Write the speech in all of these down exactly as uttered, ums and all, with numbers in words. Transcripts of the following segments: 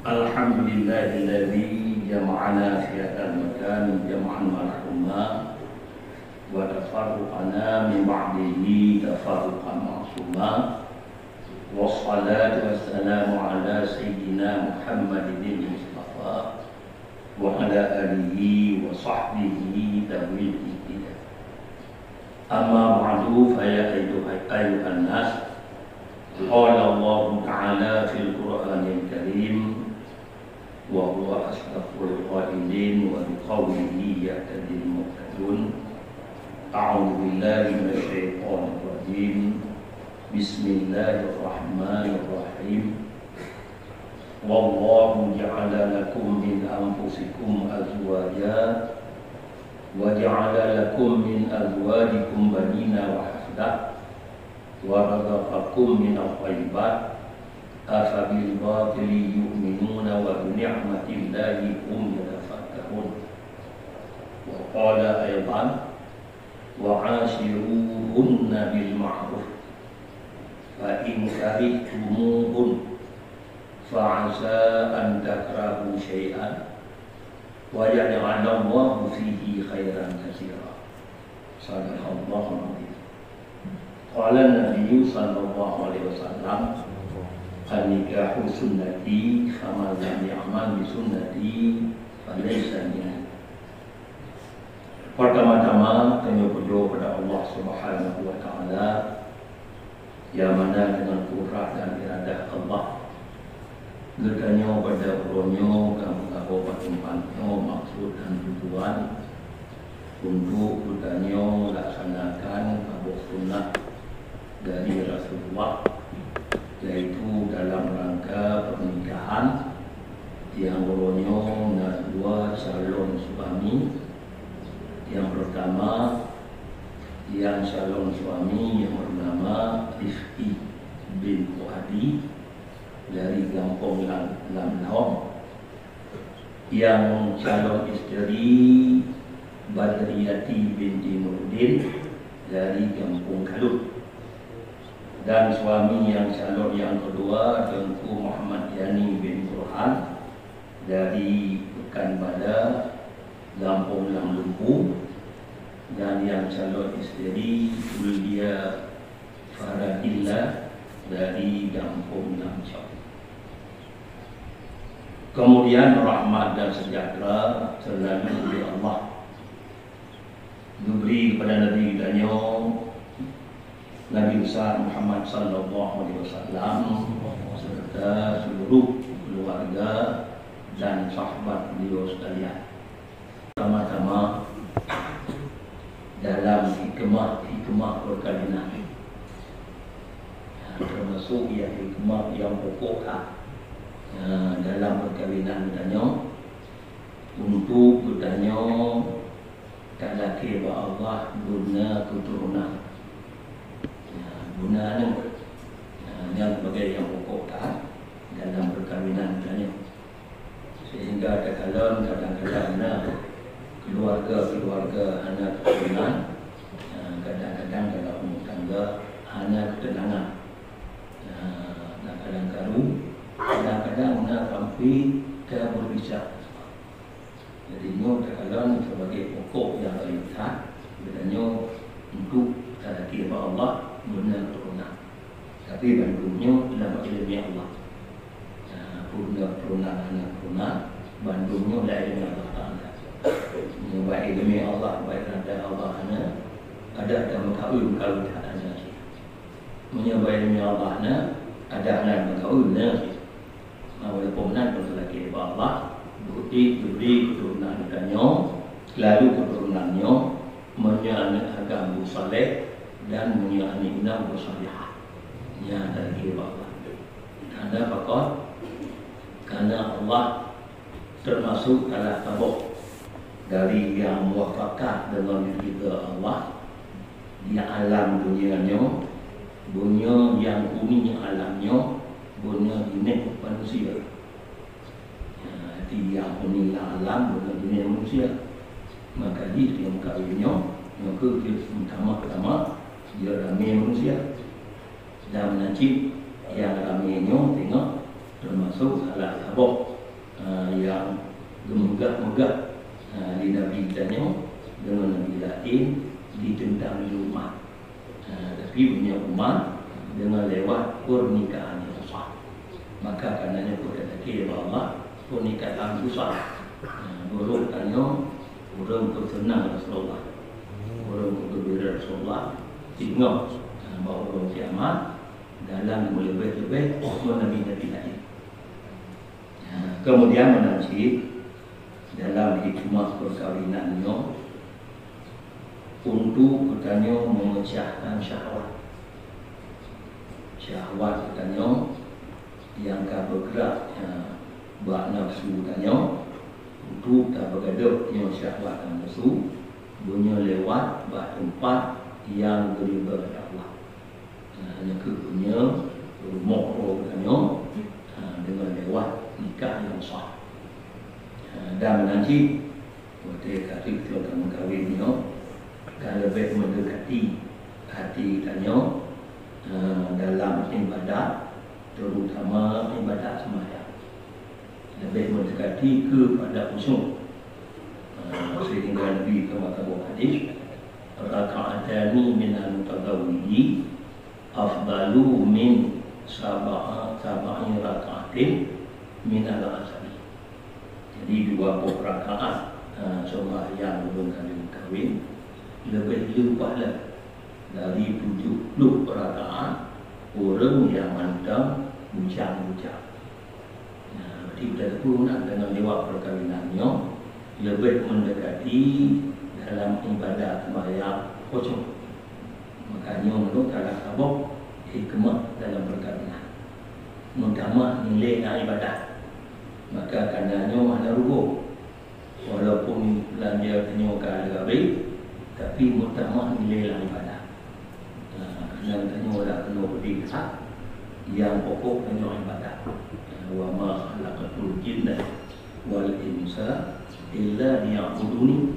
الحمد لله الذي جمعنا في هذا المكان جمعا مرحوما، وتفرقنا من بعده تفرقا معصوما. والصلاة والسلام على سيدنا محمد المصطفى وعلى آله وصحبه ذوي الاهتداء. أما بعد، فيا أيها، أيها الناس، قال الله تعالى في القرآن الكريم، وهو أصدق القائلين، وبقوله يهتدي المهتدون. أعوذ بالله من الشيطان الرجيم. بسم الله الرحمن الرحيم. والله جعل لكم من أنفسكم أزواجا وجعل لكم من أزواجكم بنين وحفدة ورزقكم من الطيبات أفبالباطل يؤمنون وبنعمة الله هم يتفكهون. وقال أيضا: وعاشروهن بالمعروف فإن كرهتموهن فعسى أن تكرهوا شيئا ويجعل الله فيه خيرا كثيرا. صدق الله العظيم. قال النبي صلى الله عليه وسلم: النكاح سنتي فمن لم يعمل بسنتي فليس مني. Pertama-tama, tanyoe pujoe keupada Allah Subhanahu wa Taala, nyang mana deungon kudrat dan iradah Allah, geutanyoe pada uroe nyoe ka meusaboh bak teumpat nyoe maksud dan tujuan untuk geutanyoe laksanakan saboh sunnah dari Rasulullah, yaitu dalam rangka pernikahan, nyang uroe nyoe na dua calon suami. Nyang pertama, nyang calon suami nyang bernama Rifki bin Fuadi dari gampông Lam, Lam Lhom. Nyang calon isteri Badriati binti Nurdin dari gampông Kalut. Dan suami nyang calon nyang kedua Teungku Muhammad Yani bin Burhan dari Pekanbadak, gampông Lam Lumpu, dan nyang calon isteri Yulia Faradillah dari gampông Lam Cok. Kemudian rahmat dan sejahtera selalu dari Allah diberi kepada Nabi geutanyoe, Nabi besar Muhammad sallallahu alaihi wasallam, serta seluruh keluarga dan sahabat beliau sekalian. Pertama-tama, dalam hikmah-hikmah perkahwinan, termasuk nyang hikmah nyang pokok that, dalam perkahwinan geutanyoe, untuk geutanyoe talakée bak Allah guna keuturonan, guna aneuk. Nyan sebagai nyang pokok that dalam perkahwinan geutanyoe. Sehingga takalon kadang-kadang na keluarga-keluarga hana keuturonan, kadang-kadang dalam rumah tangga hana keuteunangan. Na kadang karu, kadang-kadang na sampai ka beubisa. Jadi nyoe takalon sebagai pokok nyang rayeuk that, geutanyoe untuk talakée bak Allah guna keuturonan. Tapi bandum nyoe adalah ileumèe Allah. Nah, guna keuturonan hana keuturonan, bandum nyoe adalah ileumèe Allah Taala. Nyoe bak ileumèe Allah, bak iradah Allah hana, adak dan meukawen, meukawen that hana. Meunyoe bak ileumèe Allah na, adak nan meukawen na. Nah, walaupun nan pun talakée bak Allah, bukti dibri keuturonan geutanyoe, lalu keuturonan nyoe, meunyoe aneuk agam beusaleh dan meunyoe aneuk inong beusalihah. Nyan talakée bak Allah. Karena pakon? Karena Allah termasuk salah saboh dari nyang mufakat deungon ridha Allah di alam dunia nyoe, dunia nyang huni alam nyoe, dunia jinéh manusia. Nah, di nyang huni lam alam, dunia jinéh manusia. Maka jih nyang kawin nyoe, nyoe keuh jeuet meutamah-tamah jeuet ramé manusia. Dan meunan cit nyang ramé nyoe teungoh Salah saboh, eh, nyang geumeugah-meugah, eh, di Nabi tanyoe deungon Nabi laén di teuntang lheueh mat. Eh, tapi meunyoe umat deungon lewat pernikahan nyang sah, maka kareuna nyoe peue teuka bak Allah, pernikahan nyang sah. Eh, burung tanyoe ureuëng peuseunang Rasulullah, ureuëng peugeumbira Rasulullah, singoh, eh, bak uroe kiamat dalam meuleubeh-leubeh ngon nabi-nabi laén. Kemudian meunan cit, dalam hikmah peukawinan nyoe, untuk geutanyoe meumeucahkan syahwat. Syahwat geutanyoe nyang ka beugrak, ya, bak nafsu geutanyoe, untuk tabeugadôh nyoe syahwat nafsu, beunyoe lewat bak teumpat nyang geuridha lé Allah. Ha, nyoe keuh beunyoe rumoh roh geutanyoe, ha, deungon lewat nikah nyang sah. Ha, dan meunan cit, watée ka trép lom tameukawen nyoe, ka leubeh meudekati até tanyoe, ha, dalam iébadat, terutama iébadat seumayang. Leubeh meudekati keupada khusyuk. Ah, sehingga Nabi ka meukawen hadis, "Raka'atani minal mutazawwiji afdalu min sab'a, sab'i raka'atin minal azabi." Jadi, dua boh rakaat, ah, seumbahyang ureuëng ka lheueh kawen leubeh le pahala dari tujoh ploh rakaat ureuëng nyang mantong bujang-bujang. Nah, berarti kita teupeu na deungon lewat peukawinan nyoe leubeh meundekati dalam ibadah seumayang khusyuk. Maka nyoe meunurot salah saboh hikmah dalam peukawinan. Meutamah nilai lam ibadah. Maka kana nyoe hana rugoe. Walaupun beulanja tanyoe ka lheueh habéh, tapi meutamah nilai lam ibadah. Nah, karena tanyoe dah keunoe peudeh that, nyang pokok tanyoe ibadah. Wa ma khalaqtul jinna wal insa illa liya'buduni.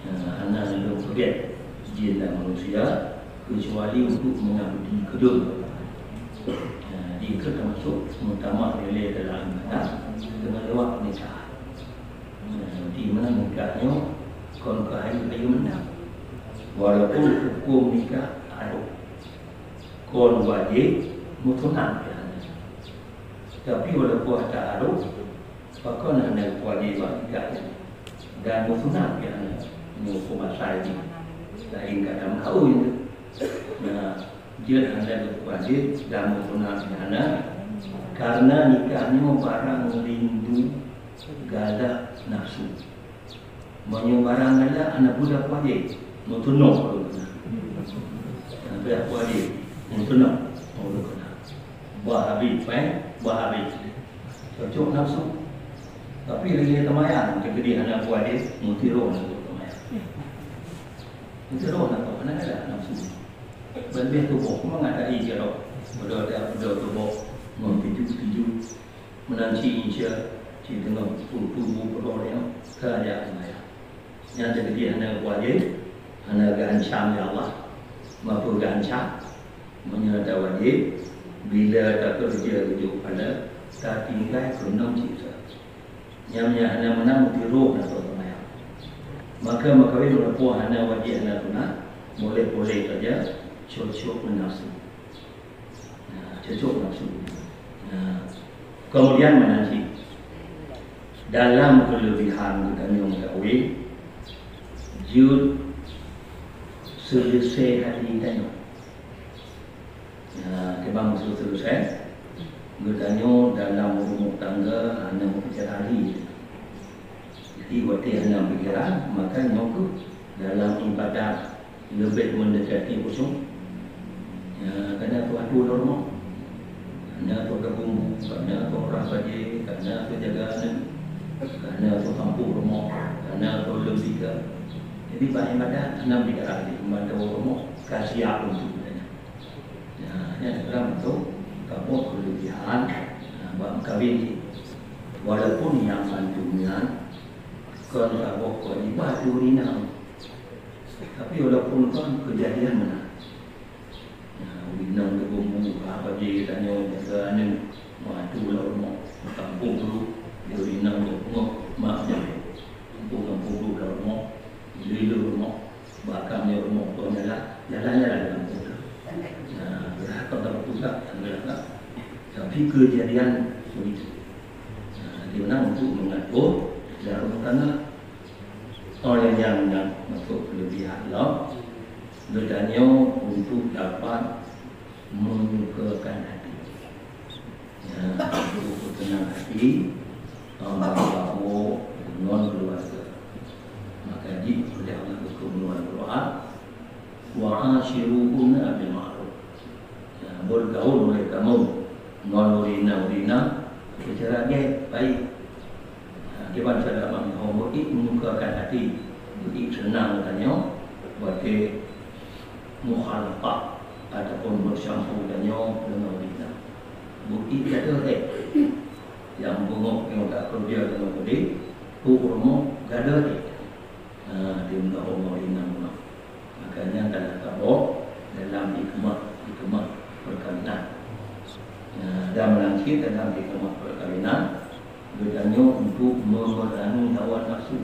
Nah, hana lôn peugét jin dan manusia keucuali untuk mengabdi keu lôn. Nah, di itu termasuk meutamah nilai dalam ibadah dengan lewat pernikahan. Nah, di mana nikah nyoe kon keu hayeue-hayeue mantong. Walaupun huköm nikah arôh, kon wajéb meusunat pih hana. Tapi walaupun ata arôh, pakon hana wajéb bak nikah nyoe dan meusunat pih hana. Nyoe huköm asai jih, laén kata meukawen. Nah, jeuet hana wajéb dan meusunat pih hana, karena nikah nyoe barang lindu galak nafsu. Meunyoe barang galak hana peue dak wajéb, meutunoh ureuëng keunan. Hana peue dak wajéb, meutunoh ureuëng keunan. Bah habéh péng, bah habéh. Cocok nafsu. Tapi lagée teumayang, teukeudi hana peue wajéb, meuturoh nafsu teumayang. Meuturoh nafsu, hana galak nafsu. Leubeh tuboh, peue mangat ai jaroe. Bodoh dak, bodoh tuboh, ngon tiju-tiju. Meunan cit insya, cit teungoh tuboh peuroh nyoe, ka jak seumayang. Nyan teukeudi hana wajéb, hana geuancam lé Allah. Mapeue geuancam? Meunyoe ata wajéb, bila takeureuja geujok pahala, tatinggai keunoe cit sa. Nyan, nyan hana meunan meuturoh nafsu teumayang. Maka meukawen walaupun hana wajéb hana sunat, boleh-boleh saja cocok ngon nafsu. Nah, cocok nafsu. Nah, kemudian meunan cit, dalam keulebihan geutanyoe meukawen, jeuet seuleusoe hati tanyoe. Nah, kiban maksud seuleusoe, geutanyoe dalam rumoh tangga hana meupikéran lé. Jadi, watée hana pikéran, maka nyoe keuh dalam ibadat leubeh meundekati khusyuk. Ya, kana toh atu lom rumoh, kana toh gabung, kana toh rah bajée, kana toh jaga aneuk, kana toh sampôh rumoh, kana toh leuem tiga. Jadi, bak ibadat hana pikéran lé, mantong rumoh ka siap untuk geutanyoe. Nah, nyan sekarang tu, saboh keulebihan, nah, bak meukawen cit. Walaupun nyang mandum nyan kon saboh keulibat ureueng inong, tapi walaupun kon keujadian meunan. Nah, ureueng inong teubumbu, apa jih tanyoe jaga aneuk, meuatu lam Dulu, dulu inong nyoe, nyoe, mak nyoe. Ampôn, ampôn, dulu dah rumoh, dulu, dulu rumoh. Bahkan nyoe rumoh tu jalan, jalan-jalan dalam kota. Nah, berapa tahun tu tak, tak berapa. Tapi kejadian begitu. Nah, dia menang untuk mengatur jarum tanah. Oleh yang nak masuk kelebihan lo, geutanyoe untuk dapat menyukakan hati. Ya, untuk bersenang hati, hamba Allah ngon keluarga. Maka jih oleh Allah Subhanahu wa Taala, "Wa asyiruhunna bil ma'ruf." Ya, bergaul oleh kamu ngon ureueng inong-ureueng inong secara baik. Ha, kiban cara meunan, beuiek menyukakan hati, beuiek seunang tanyoe, watèe mukhalatah ataupun bersyampur tanyoe deungon ureueng inong. Beuiek gadoh, eh. Nyang beungöh nyoe ka keureuja deungon udép, peue rumoh gadoh, eh. Ha, di muka ureueng inong. Makanya dalam tabok, dalam hikmah, hikmah perkawinan. Nah, dan meulangkah dalam hikmah perkawinan, geutanyoe untuk memerangi hawa nafsu.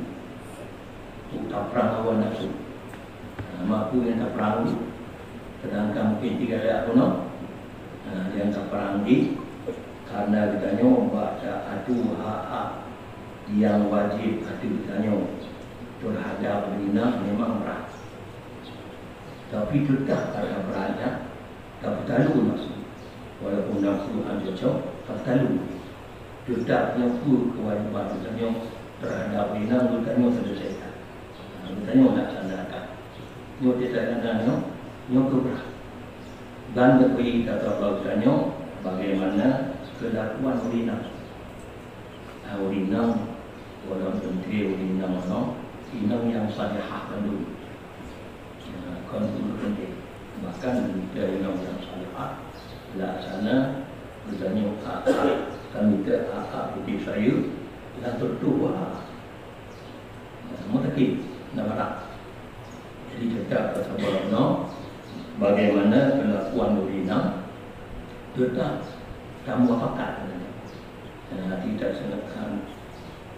Untuk taprang hawa nafsu. Nah, mampu nyang taprang, sedangkan mungkin tiga lé bunoe. Nah, nyang taprang di, karena geutanyoe bak taatu hak-hak nyang wajéb ateueh geutanyoe terhadap ureueng inong memang brat. Tapi teutap pada beratnya, tapeutalu nafsu. Walaupun nafsu hana cocok, tapeutalu. Teutap nyoe peue keuwajéban geutanyoe terhadap ureueng inong geutanyoe seuleusaikan. Nah, geutanyoe laksanakan. Nyoe teuka nyoe, nyoe keu brat. Dan leubeh teuka bak geutanyoe bagaimana kelakuan ureueng inong. Nah, ureueng inong, walau teuntèe ureueng inong, inong nyang salihah bandum. Nah, kon ureueng teuntèe. Bahkan teuntèe inong nyang salihah, laksana geutanyoe hak-hak, ka mita hak-hak putéh saleuem, nyang teutuh hak. Nah, meutakib, na barang. Jadi, teutap tasaba nyoe, bagaimana kelakuan ureueng inong, teutap tamuafakat. Nah, kita senangkan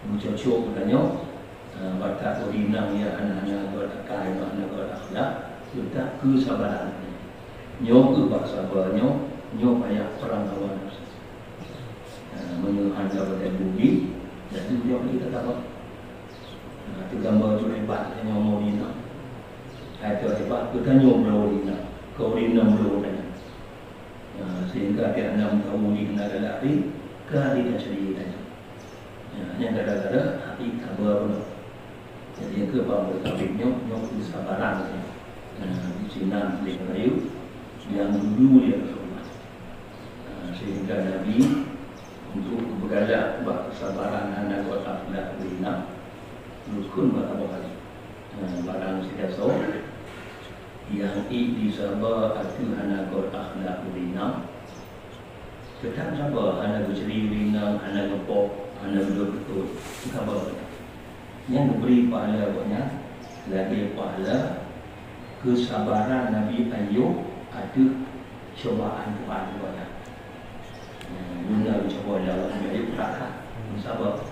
meucocok geutanyoe, eh, bak ureueng inong nyang hana, hana gét akai, hana gét akhlak, teutap keusabaran. Nyoe keuh bak saba nyoe, nyoe payah prang hawa nafsu. Nah, meunyoe hana gét budi, jadi nyoe kita tabah. Nah, teugambar tu hebat tanyoe ureueng inong. Hai tu hebat, geutanyoe bloe ureueng inong, keu ureueng inong bloe tanyoe. Nah, sehingga tiep nam tahu di hana galak ri, ka di kacari tanyoe. Nah, nyang gara-gara hati sabar pula. Jadi, nyang keu bak beukawén nyoe, nyoe keusabaran. Nah, di sinan lé Melayu, nyang dulu lé Rasulullah. Nah, sehingga Nabi untuk beugalak bak keusabaran hana gét akhlak ureueng inong, rukon bak Abu Bakar. Nah, barang sigasoe nyang ék jisaba ateueh hana gét akhlak ureueng inong, teutap saba, hana geucri ureueng inong, hana geupoh, hana geudeuh beutôi. Saba. Nyan geubri pahala gobnyan lagèe pahala keusabaran Nabi Ayub ateueh cobaan Tuhan gobnyan. Guna geucuba lé Allah Nabi Ayub, rasa. Saba.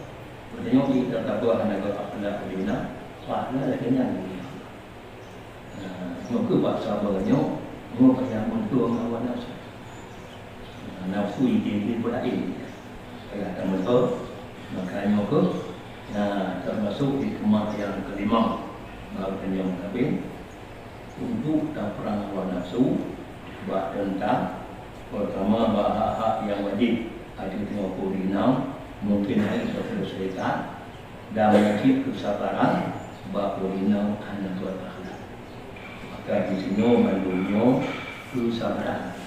Meunyoe kita saba hana gét akhlak ureueng inong, pahala lagèe nyan. Nah, nyoe keuh bak saba nyoe, nyoe payah meutueng hawa nafsu. Nah, nafsu idin-idin pun laén. Payah tameutueng, maka nyoe keuh, nah, teumasok hikmah nyang keulima bak tanyoe meukawen, untuk taprang hawa nafsu bak teuntang, peurtama, bak hak-hak nyang wajéb ateueh tanyoe keu ureueng inong, mungken hana teuseuleusoe, dan wajéb keusabaran bak ureueng inong hana gét akhlak. Maka disinoe mandum nyoe keusabaran.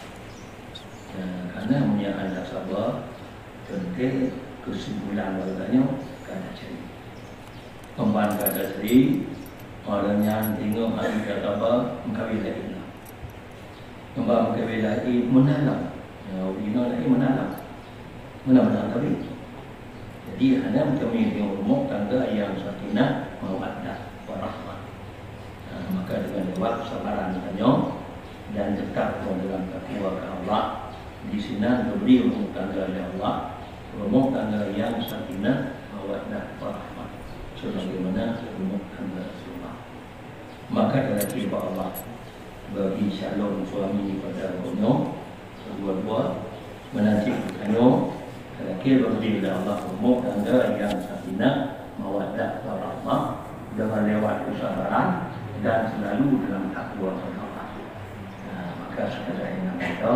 Nah, karena meunyoe hana saba, teuntèe keusimpulan bak geutanyoe ka tacari. Peuban ka tacari, ureueng nyan teungoh hana saba, meukawen laén. Nyoe meukawen laén meunalam. Nyoe ureueng inong laén meunalam. Meunalam tapi. Jadi, hana meukawen di rumoh tangga nyang sakinah, mawaddah, warahmah. Nah, maka deungon lewat kesabaran tanyoe dan teutap dalam takwa keu Allah, di sinan geubri rumoh tangga lé Allah, Rumah tangga yang sakinah, mawaddah, warahmah, sebagaimana rumah tangga Rasulullah. Maka talakée bak Allah bagi calon suami pada geutanyoe, kedua-dua, meunan cit geutanyoe, talakée bagi Allah rumah tangga yang sakinah, mawaddah, warahmah, dengan lewat kesabaran dan selalu dalam takwa kepada Allah. Nah, maka sekadar nyang na,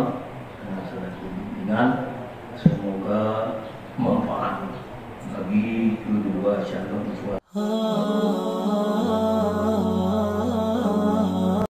nah, selaku bimbingan, semoga manfaat bagi kedua calon suami.